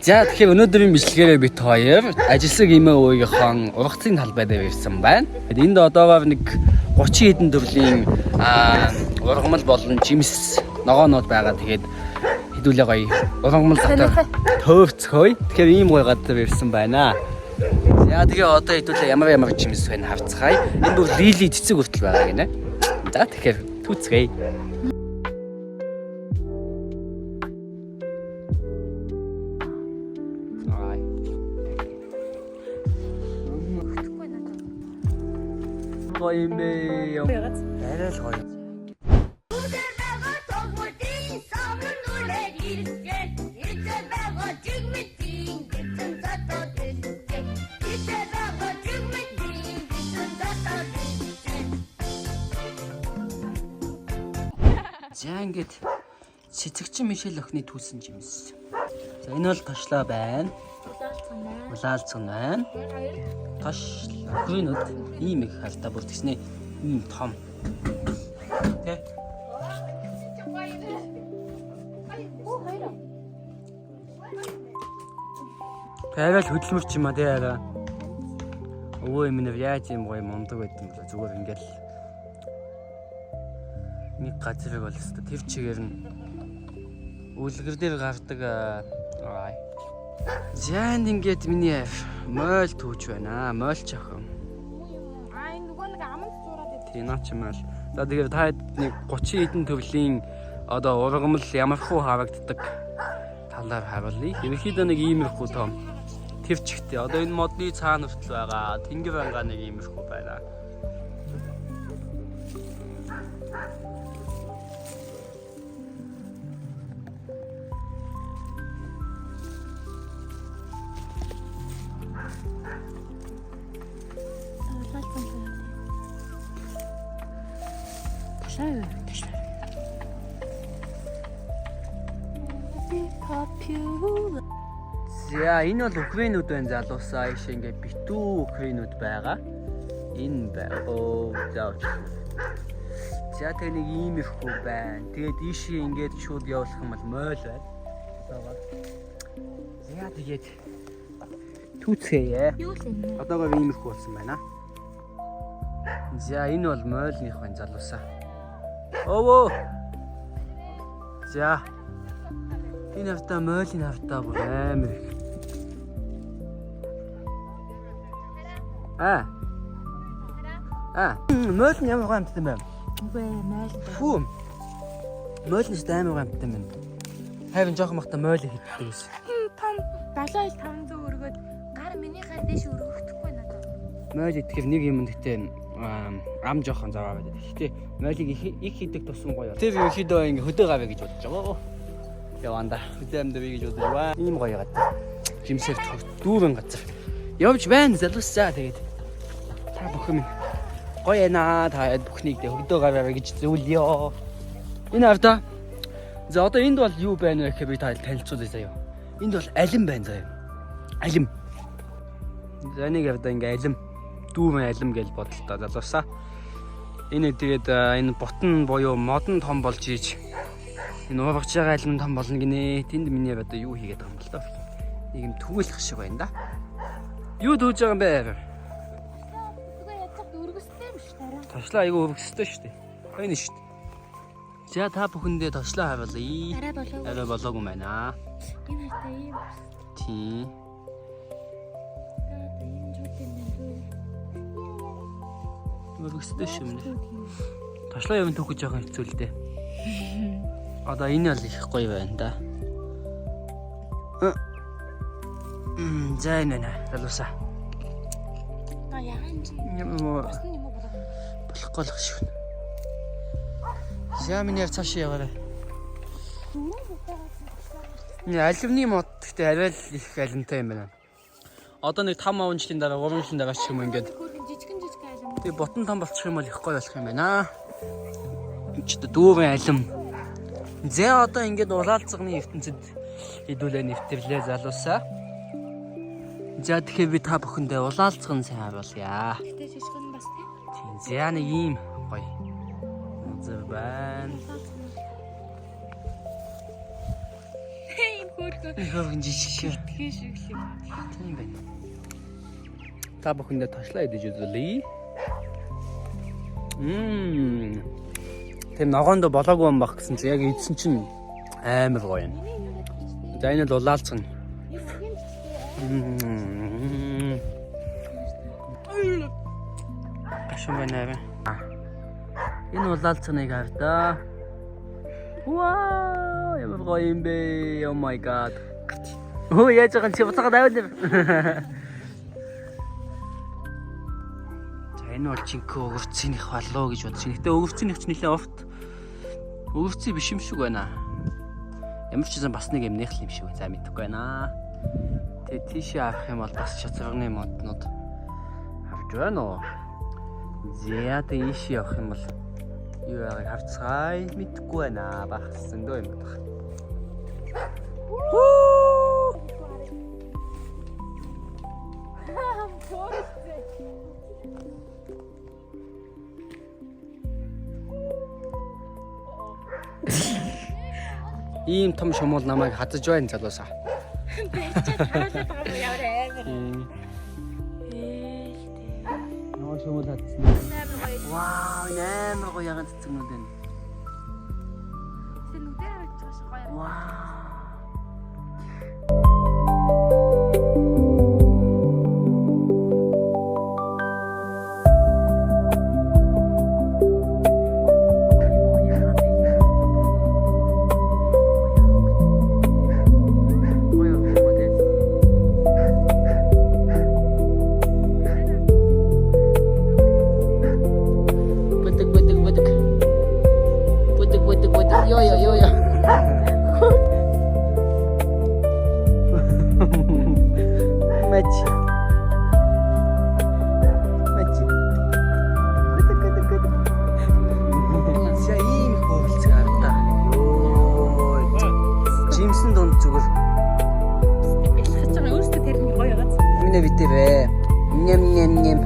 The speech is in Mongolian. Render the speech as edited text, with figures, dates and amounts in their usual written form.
За, тэгэхээр өнөөдрийн бичлэгээрээ бид хоёр ажилсаг эмээ өвгийнхөн ургацын талбай дээр ирсэн байна. Тэгэд энд одоогоор нэг 30 хэдэн төрлийн ургамал болон жимс ногоонууд байгаа. Тэгээд хэдүүлээ гоё ургамал дотор төөрцгөөе. Тэгэхээр ийм гоё газар ирсэн байна. За, тэгээ одоо хэдүүлээ ямар ямар жимс байна харцгаая. Энэ бүр лили цэцэг хүртэл байгаа гинэ. За, тэгэхээр түүцгээе. Ай. Гоё юм бэ. Арай л гоё. Байгаа тогмодын самар нүрээ ирсэн. Ирсэн байгаа жигмэтийн гэсэн дотоод ирсэн. Ирсэн байгаа жигмэтийн гэсэн дотоод ирсэн. За, ингээд цэцэгчин Мишель охины түүсэн жимс. За, энэ бол тошлоо байна. Улаалцсан байна. Тош охинууд ийм их хальтаа бүр тэгснэ ийм том. Тэ. Арай л хөдөлмөрч юм а тэ арай. Өвөө юм нэр яаж юм гоё мундаг байт юм бэ, зүгээр ингээл нэг газрыг бол өстө тэр чигээр нь үлгэр дээр гардаг аа. За, энд ингээд миний мойл түүж байна. Мойл ч охин. Аа, энэ нөгөө нэг аманд зураад байдаг. Тийм, наа чи мойл. За, тэгэхээр та хэд нэг 30 хэдэн төрлийн одоо ургамал ямархуу харагддаг талаар харуулъя. Ерөнхийдөө нэг иймэрхүү том тэр чигтээ. Одоо энэ модны цаана хүртэл байгаа. Тэнгэр ангаа нэг иймэрхүү байна. Ташлаа. Ташлаа. Popular. За, энэ бол Украинууд байна залуусаа. Ийш ингээ битүү Украинууд байгаа. Энэ бай. Оо, за. За, тэг нэг иймэрхүү байна. Тэгээд ийшээ ингээд шууд явуулах юм бол мойл байна. Одоогоор. За, тэгээд түүцгээе. Юу л юм бэ? Одоогоор иймэрхүү болсон байна. За, энэ бол мойлных байна залуусаа. Овоо. За. Энэ хавтаа мойлын хавтаа бүр амар их. Аа. Аа. Мойл нь ямар гоё амттай юм бэ? Үгүй ээ, мойл. Фүү. Мойл нь ч амар гоё амттай юм байна. Харин жоохон бахта мойл хийддэг байсан. Том 75 500 өргөөд гар миний гар дэш өргөхдөггүй надад. Мойл идэхээр нэг юм гэхдээ ам жоохон заваа байдаг. Гэхдээ мойлыг их их хийдэг тусам гоё. Тэр ерөнхийдөө ингээ хөдөө гавэ гэж бодож байгаа. Яванда хөдөө амьд би гэж бодож байна. Ийм гоё газар. Жимсээр дүүрэн газар. Явж байна залуусаа, тэгээд та бүхэн минь гоё яана, та бүхнийг тэ хөдөө гавэ гэж зөвлөё. Энэ хавта. За, одоо энд бол юу байна вэ гэхээр би та танилцуулъя заяа. Энд бол алим байна заяа. Алим. За, нэг явда ингээ алим дүүрэн алим гэж бодолтой залуусаа. Энэ тэгээд энэ ботн буюу модон том болж ийж энэ уургаж байгаа алим том болно гинэ. Тэнд миний одоо юу хийгээд байгаа юм бол тоо. Нэг юм түүхлэх шиг байна да. Юу дүүж байгаа юм бэ? Үгүй, яаж өргөстэй юм шиг тараа. Тошлоо айгүй өргөстэй шүү дээ. Энэ шүү дээ. За, та бүхэндээ тошлоо харуулъя. Арай болов. Арай болоогүй юм байна. Энэ хайртай ийм. Тийм. Энэ жууд юм байна. Өргөстэй шүү юм. Тошлоо юм түүхэж жоохон хэцүү л дээ. Одоо энэ бол их гоё байна да. За, энэ байна. Залуусаа. А ягаан чинь Юм уу болсон юм уу болоо. болохгүй л шиг. За, миний яв цаашаа яваарай. Энэ алимны мод гэхдээ арай л их алимтай юм байна. Одоо нэг 5 10 жилийн дараа, 3 жилийн дараа ч юм уу ингээд Хөөрхөн жижигэн жижигэн алим. тэгээ ботон том болчих юм бол их гоё болох юм байна. Энд ч одоо дүүрэн алим. За, одоо ингээд улаалцганы ертөнцид хэдүүлээ нэвтрлээ залуусаа. За, тэгэхээр би та бүхэндээ улаалцган сайн харуулъя. Гэтэ жижигэн бас тийм. Тийм. За, нэг ийм гоё. Газар байна. Энэ Хөөрхөн Хөөрхөн жижиг. тхэн шиг л юм. Тийм байна. Та бүхэндээ ташлаа идэж үзүүлье. Мм. Тийм ногоонд болоогүй юм баг гэсэн чинь яг идсэн чинь амар гоё юм. За энэ бол улаалцгана. Мм. Гашуун байна арай. Энэ улаалцганыг хар даа. Вау, ямар гоё юм бэ? Oh my god. Өө яаж байгаа юм чи буцаагаад аваад ир. За энэ бол жинхэнэ өвөрцөнийх болоо гэж бодож байна. Гэтэ өвөрцөнийх ч нэлээ урт. Өвөрцөн биш юм шиг байна. Ямар ч байсан бас нэг юмных л юм шиг байна. За мэдэхгүй байна. Тэгээ тийшээ авах юм бол бас шацарганы моднууд авч байна уу? За тэгээ ийшээ явах юм бол юу байгааг харцгаая мэдэхгүй байна. Бах зөндөө юм байна. Ийм том шумуул намайг хазаж байна залуусаа. Бэлчээд харуулаад байгаа юм ямар амар. Ээл тэ. Ямар шумуул хазсан. Амар гоё. Вау, энэ амар гоё ягаан цэцгнүүд байна. Тэр нүдээр харагдаж байгаа шиг гоё. Вау. Бөдөг бөдөг бөдөг. Бөдөг бөдөг бөдөг. Йо йо йо йо. Мач. Мач. Бөдөг бөдөг бөдөг. За ийм их хөрөлцөг хардаа. Йоо. Жимсэн дунд зүгээр. Бэлхэж байгаа өөртөө тэр нь гоё байгаа. Минэ битэрэ. Ням ням ням.